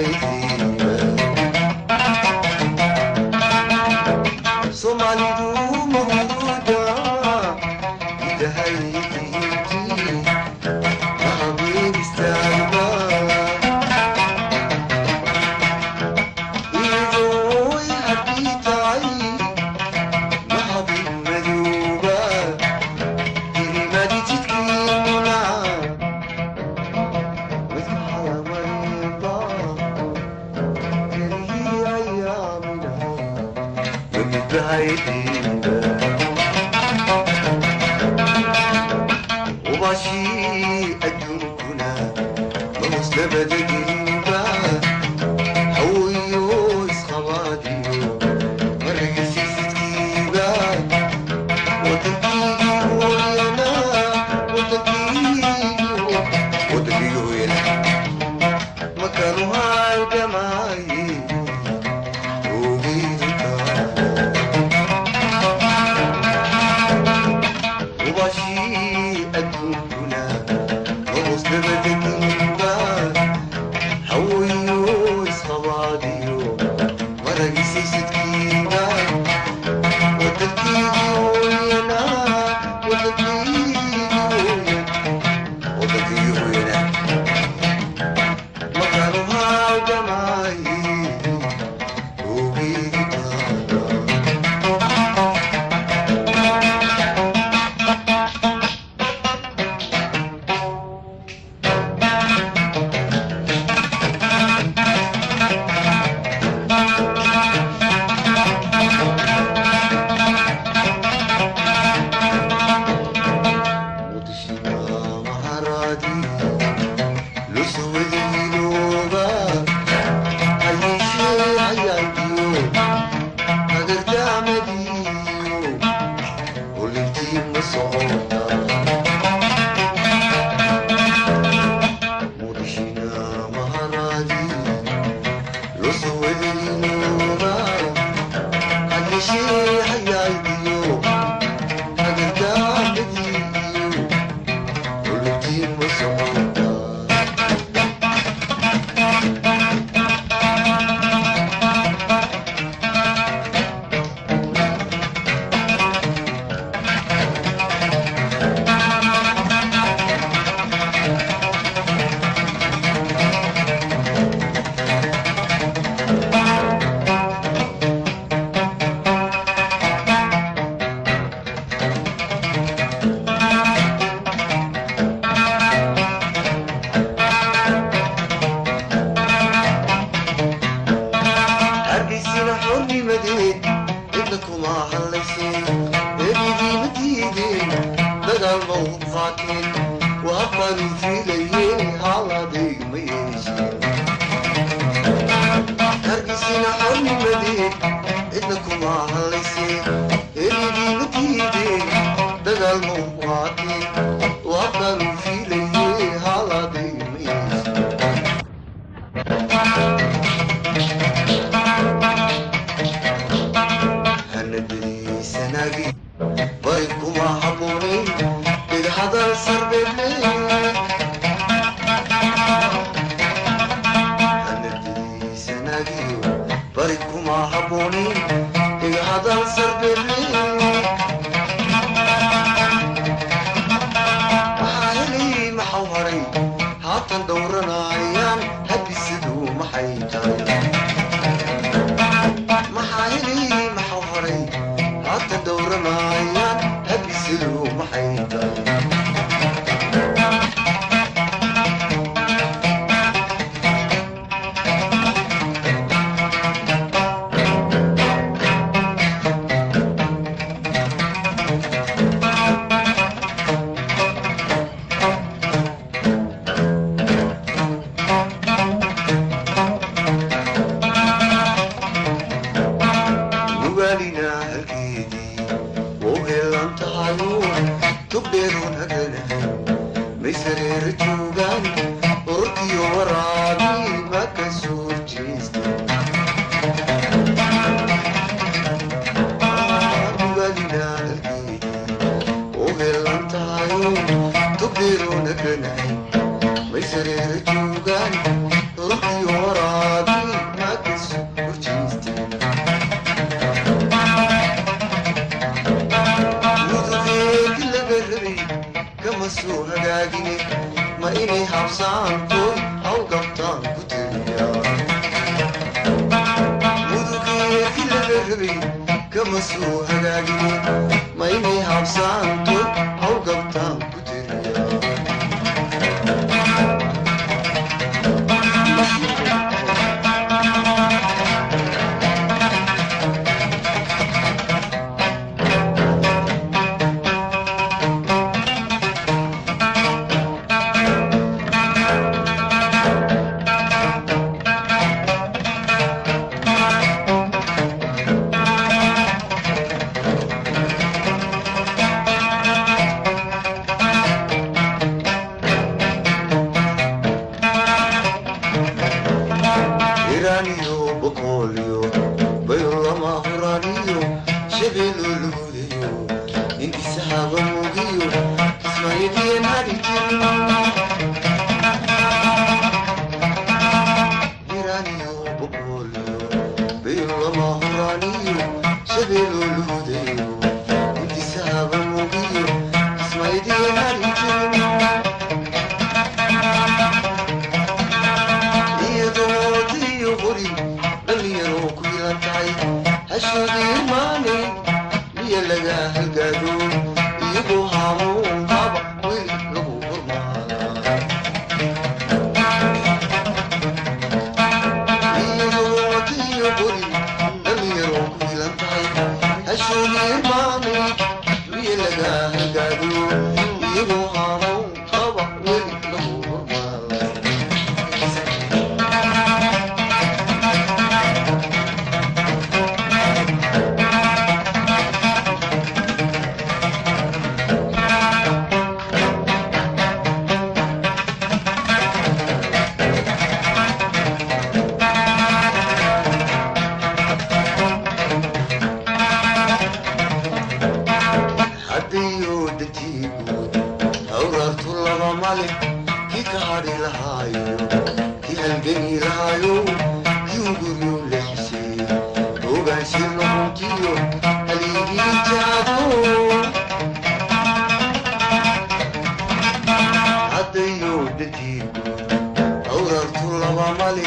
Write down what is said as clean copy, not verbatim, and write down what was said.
Midbahaydiiba Soomaalidu mahuda midahaydiinti mahabiibistaagba iyadooy haddii tahay mahabin madooba hirimadi jidkiinuna midka xalamayba kelihii ayaamina midbahaydiiba ubashii adduunkuna mamuslabadagelinba hawiyo isqabaadiyo maragasiisidkiiba wadankiigii hooyana wadankiigii wadankii hooyana makanu halgamaaye ogeydu taala ubashii adduunkuna mamuslabadagelinba hawiyo isqabaadiyo maragisaysadkiiba wadankiigii hooyana wadankiigii hooyan wadankii hooyana makanu halgamaaye ogeydu taala. Muqdishina maharaadi lusuwadiilooba hayishee hayaydiyo hagardaamadiyo olintii ma socota. Muqdishina maharaadi lusuwadiilooba hayishee hayaydiyo hagardaamadiyo olintii ma socota. Hargeysina xornimadeed cidna kuma hadlayseen, ebidiima diideen, dagaal ma u qaateen, waafanu filayeen haladayg ma yeesheen. Hargeysina xornimadeed cidna kuma hadlayseen, ebidiima diideen, dagaal ma u qaateen, waafanu filayeen haladayg ma yeesheen. Hanadariisanagi bari kuma habboonayn dhig hadal sarbeble. Hanadariisanagiyo bari kuma habboonayn dhig hadal sarbeble. Maxaa helay, maxau haray, haatan dhowranayaan habisidu maxay tahay? Maxaa helay, maxau haray, haatan dhowranayaan habisidu maxay tahay? Rabay kama soo hagaagin, ma inay habsaanto hawlgabtaan ku tiriya. Iraaniyo boqooliyo bayolama huraaniyo shabeelo lugudayo intisahaba mugiyo kismaayadiyan hadijin. Iraaniyo boqooliyo bayolama huraaniyo shabeelo lugudayo intisahaba mugiyo kismaayadiyan hadijin. Iyadoodiyo qori dhalinyaro ku ilan tahay hashoodii irmaanay miya laga halgaado, iyagoo haamuun qaba weli lagu hormaala. Iyadoodiyo qori dhalinyaro ku ilan tahay hashoodii irmaanay miya laga halgaado, iyagoo haamuun qaba weli lagu hormaala. Haddayo dantii guud hawraartu laba male, kii ka hadhi lahaayo, kii halgani lahaayo, kii uguryo lexisay ogaansir noqontiyo haligii jaado. Haddayo dantii guud hawraartu laba male,